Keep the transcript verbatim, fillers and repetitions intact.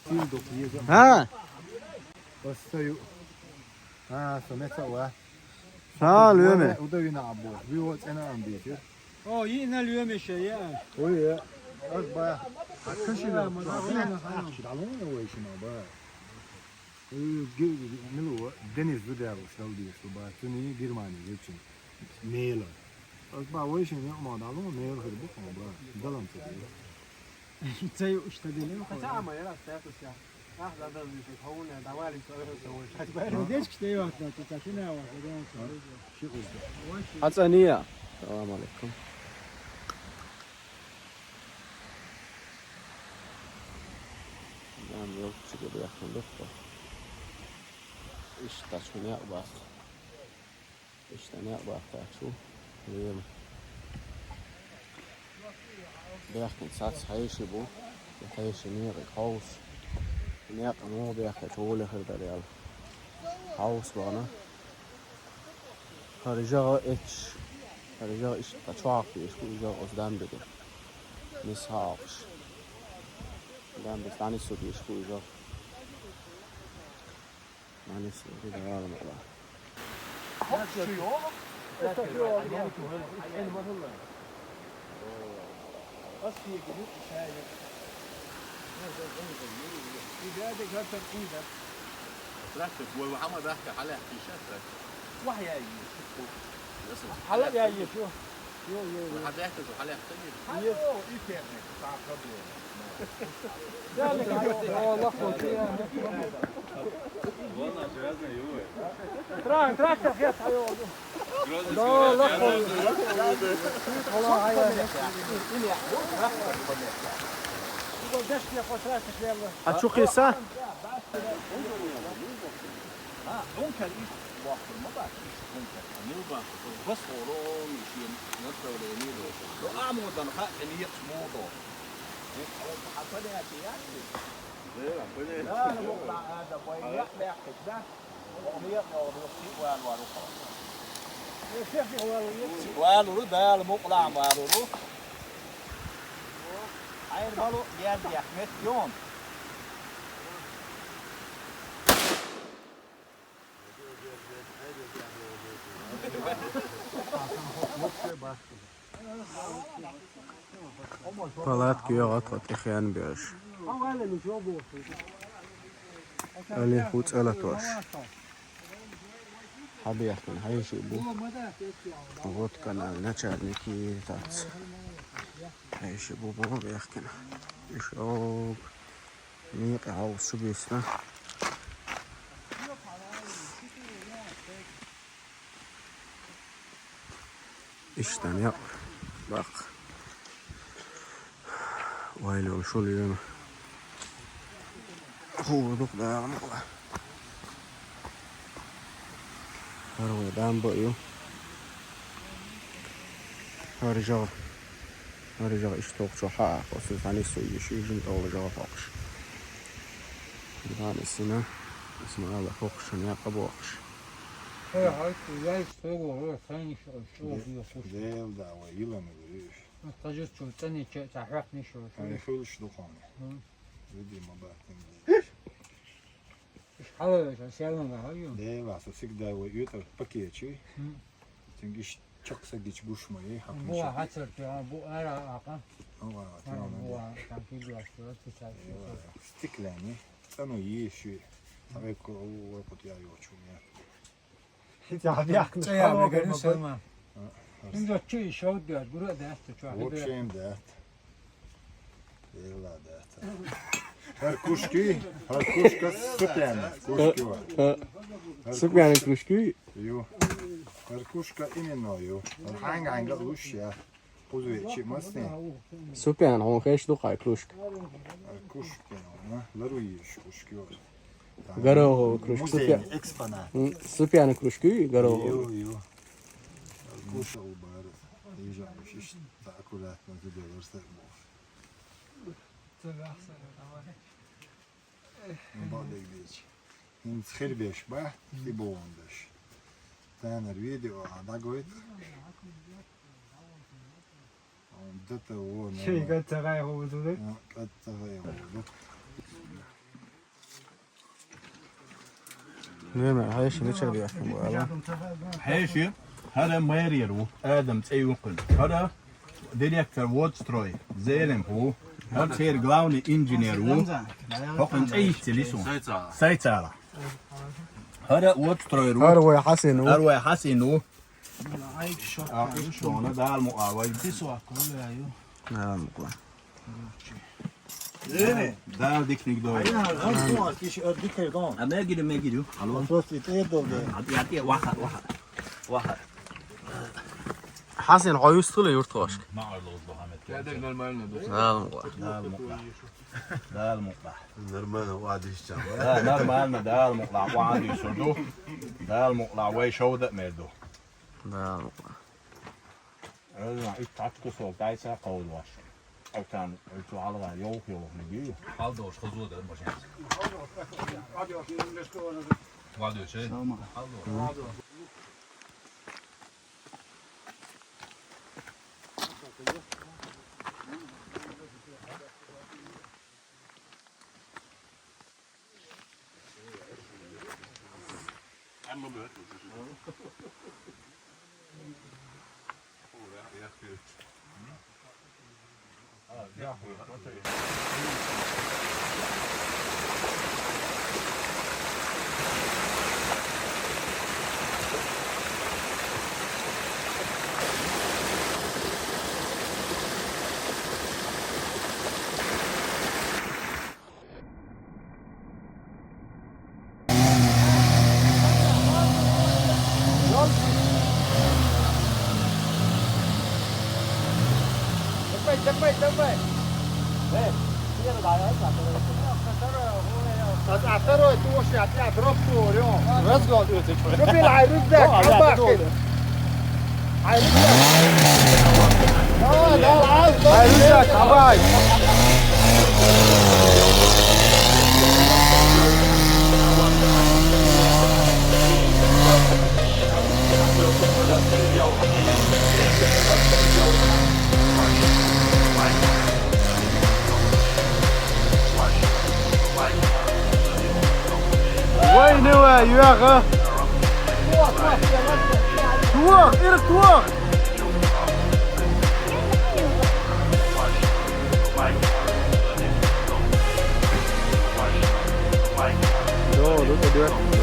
ХӀа? Ас ца ю. ХӀа, со меца ва. Са луьме. Удавина абу. Вио цӀена амбитир. О, йиъна луьме ша я. Ой, я. Аз ба. А кашина. Ахчи далун вай шина ба. Э, ге-, милу, Денис Зудял шалди, что ба, цуни Германия, вечин. Мела. Аз ба, вай шин, я, ма, да, ну, мела, хер бу, ма, ба, далам ца. Цей уж та делим, ха. Ца, ма, я, статус, я. А, да, да, да, хауна, давали, что это, что это. Дечки, что я, да, ты так и на, вот, да, что это. Ши уж. Ацания. Салам алейкум. Дам ёлчига бяхна бетта. Иштта чу некъ бац. Иштта некъ бац чу. Лема. Бяхкин сац хьайши бу. Хьайши некъ хьовс. Некъ ну бяхка чу лехар дар ял. Хьовс бана. ХӀара жагӀа эч. ХӀара жагӀа иштта чохь беш бу, и жагӀа оцу дам бигира. Нис хьаалкхаш. Дам бис дӀанису беш бу, и жагӀа. ДӀанису бигира, ала ма ала. Трактор, вай, вай, хьама дахка, хьалаьхкий ша трактор. Вай, яй, шо. Хьала яй, шо. Йо, йо, йо. Вай, хьадахка, хьалаьхкий. Йо, и техника, там проблема. О, лахо, я. Вон, а, грязный, ё. Трак-, трактор хет, айо. Да, лахо. А чу киса? Валуру, Дала мукъалахь валуру. Хьайна балу, гердех меттион. Палатка йогӀу тхо тӀехьенбеш. Али хӀу цӀелатош. Хьабехкина, хьайши бу. Водканал начальники тац. Хьайши бу, бу бехкина. Ишог. Мекъа хьовсуш бисна. Иштта некъ баккха. Вайло шул йоьма. ХӀула дукха дагӀана хӀула. ХӀара вай дамба ю. ХӀара жагӀа. ХӀара жагӀа иштта хӀокху чохь хьаакхо, со цхьаьна нисса йиш ю, жимма тӀехула жагӀа хьокхуш. Дана сина, аса ма ала хӀокхуш некъа бохуш. Хьо хьайца яйчу тхуго хьо цхьаьна йиш ю, чӀогӀа йохуш. Дела да вай йилама вуьйш. Тхажирчул цӀанича цхьа хьоькхнаш йолуш. Хьайн хуьлуш ду хьуна. Видимо, баттина деш. Хьала вешан селан га хьаю? Дела, со сигда вай уьйтӀар пакетчий. Цуьнга иш чакх са гича гуш ма ей, хьакхин бу ша. Хьацар ту, а, бу ара акъа. Ава, ара, тяна бу де. А, там кидуаш, ту, ту, ту, ту. Стеклянный. ЦӀано йийши. Цхьа векко, у, вай кху тӀе йоцу ю. Хьица хьабехкина цӀа ял вагарна сама. Хин зо чу и шов деш, гура а даьсса чохь. Вообще даьтта. Дела даьтта. ХӀара кушки, хӀара кушка Супяна кушки вара. ХӀара Супяна куш-, кушки? Ю. ХӀара кушка именно ю. ХӀара хьаьнга-хьаьнга луш я. Кхуза вечи масне. Супян, хьуна хеш ду кхай клушка? Клушка, а? Лару еш клушка, ё. Гороховый клушка. Музейный экспонат. М, Супян клушка, гороховый. Ё, ё. Клуша у бара. Ежа, шиш, так аккуратно, ты делаешь, так, бог. М, бадегдечи. ХӀинца хир беш бац, и бохун деш. Танар видео а дагойту. Он ДТО, шей наверное. КӀад ца гӀайгӀа вузу ду? А, кӀад ца гӀайгӀа вузу. Нуьрмар, хьеший мичара бехкам бу, ала? Хьеший, хӀара мэрера ву, Адам цӀе ю кхуьнан. ХӀара директор Водстрой, Зелимха ву. ХӀара церан главный инженер ву. ХӀокхуьнан цӀе йицъелла ю суна. Сайцала. ХӀара Водстройра ву. ХӀара вай Хьасин ву. ХӀара вай Хьасин ву. А, иш шуна, Дала мукъа вай. Дала мукъа. Дала диканиг дойла. А мегиду, мегиду. Алло. Просто и ты долго. А, я, я, ваха, ваха. Ваха. Хьасин, хьо юстхула юртхошка? Нормально, да. Дала мукъа. Дала мукъа. Дала мукъа. Нормально, вадиш чам. Да, нормально, Дала мукъа, вадиш ду. Дала мукъа, вай шовда мер ду. Дала мукъа. Озма ит тӀаккха со дайса кховдош. Оцан, оцу хьалха йовх-йовх мегий. Хьалдош хозо дар машин. Вадо чай. Салма. Хьалдош. Let's go. Go, go, go. Hayırlı işler, kabay. Вай, не вай, юаха. Туох, ир туох. Joo, nyt on lyöty.